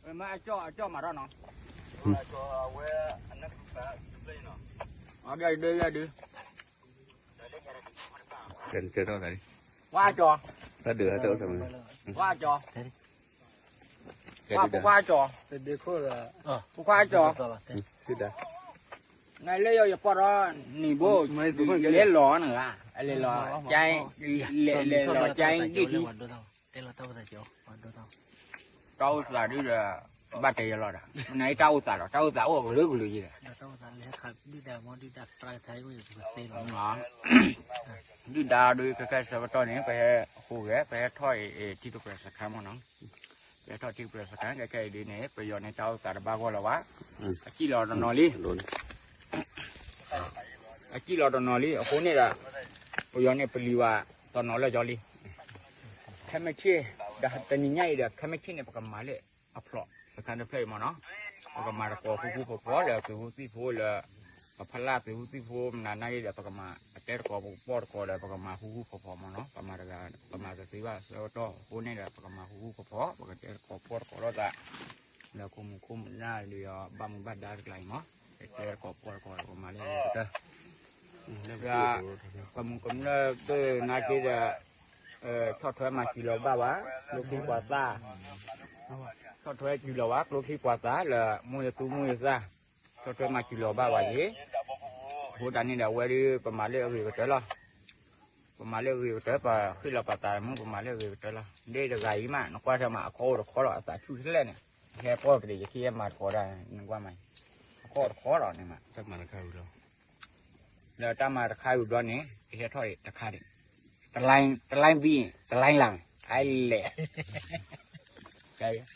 မ့ၢ်အကၠီၣ် အကၠီၣ်မၤထီၣ်နီၤ, အဒၣ်ဒၣ်ဒၣ်ဒၣ်, တဲတဲထီၣ်သးလံ, ဝါကၠီၣ်, တၢ်ဒုးတၢ်အိၣ်သးမ့ၢ်, ဝါကၠီၣ်, ဝါဖိခွါကၠီၣ်, ဖိခွါကၠီၣ်, ဒၣ်, နလဲၤယီၤယပီၢ်ဒီးနံၤဘိ, လဲၤလီၤနဂၤ, လဲၤလီၤ, လဲၤလီၤကဲဒ်ဒ် တၢ်အိၣ်သးဒုဒီး ဘၣ်တဲယလီၤဒီး နအံၤတၢ်အိၣ်သးလီၤ, တၢ်အိၣ်သးအိၣ်ကလုာ်ကလုာ်ယဲဒီး, ဒုၣ်ဒါဒုး ခဲခဲဆၢကတီၢ်န့ၣ် ပဟဲအဃိဂဲၤ ပဟဲထီၣ်အံၤ ထံကပှဲၤစခါမ့ၢ်နီၤ, ပဟဲထီၣ်ထံကပှဲၤစခါ ခဲခဲအံၤဒ်န့ၣ် ပယီၤန့ၣ် တၢ်အိၣ်သးတဘၣ်ဂီၢ်လၢၤဘၣ်, အစံၣ်လီၤတနီၤလံ အစံၣ်လီၤတနီၤလံ အဃိန့ၣ်ဒီး ပယီၤန့ၣ် ပလံၤဝဲတနီၤလၢာ်ကၠီလံ, ခဲမုၢ်ဆ့ၣ် ဒီးတနံၤညါအံၤဒီး ခဲမုၢ်ဆ့ၣ်န့ၣ် ပကမၤလၢအဖျိး စခါတဖျၢၣ်အံၤမ့ၢ်နီၤ, ပကမၤတကိးဃူဃူဖိးဖိးလၢသုးဟူသံၣ်ဖိလၢ ပဖီလာ်သုးဟူသံၣ်ဖိမနုၤနာ်က့ဒီး ပကမၤအတဲတကိးပကပိာ်တကိးဒီး ပကမၤဃူဃူဖိးဖိးမ့ၢ်နီၤ, ပမၤတဂၤ ပမၤတသ့ဘၣ်ဆၢကတီၢ်အဃိန့ၣ်ဒီး ပကမၤဃူဃူဖိးဖိး ပကတဲတကိးပိာ်တကိးလိာ်သး လၢခိမူခိမနၢ်ဒီး ဘၣ်မူဘၣ်ဒါတကျါအံၤမ့ၢ်, ပတဲတကိးပိာ်တကိးဒီး ပမၤလၢကတၢၢ်, ဒီး ကမူၤကမၢၢ်သ့ၣ်နာ်က့ဒီး ဆီၣ်ထွဲမၤစၢၤလီၤဘၣ်ဝဲ ကျိချံပှၤသၣ်, ဆီၣ်ထွဲစၢၤလီၤဝဲ ကျိချံပှၤသၣ်လၢ မိၢ်ယသူမိၢ်ယသၣ်, ဆီၣ်ထွဲမၤစၢၤလီၤဘၣ်ဝဲယ့ၣ်, အဃိသတးန့ၣ်ဒီး အဝဲဒုး ပမၤလၢအဂ့ၤကတၢၢ်လီၤ, ပမၤလၢအဂ့ၤကတၢၢ် ပဃ့ၢ်လီၤပသးမုၢ် ပမၤလၢအဂ့ၤကတၢၢ်လီၤ, ဒ်တဂၤအံၤမး နကွၢ်ထဲမး အခီအိၣ်တခီလီၤ အသးဆူၣ်ဖျဲၣ်န့ၣ်, ဟဲပိာ်က့ၤ ယခံဟဲမၤတကိးဒၣ် နကွၢ်မး, အခီအိၣ်တခီလီၤန့ၣ်မး လၢတၢ်မၤတခါအံၤဘျီန့ၣ် ကဟဲထီၣ်တခါန့ၣ်, တလိုင်း တလိုင်းဘံၣ် တလိုင်းလၢ် ခါလဲၣ်,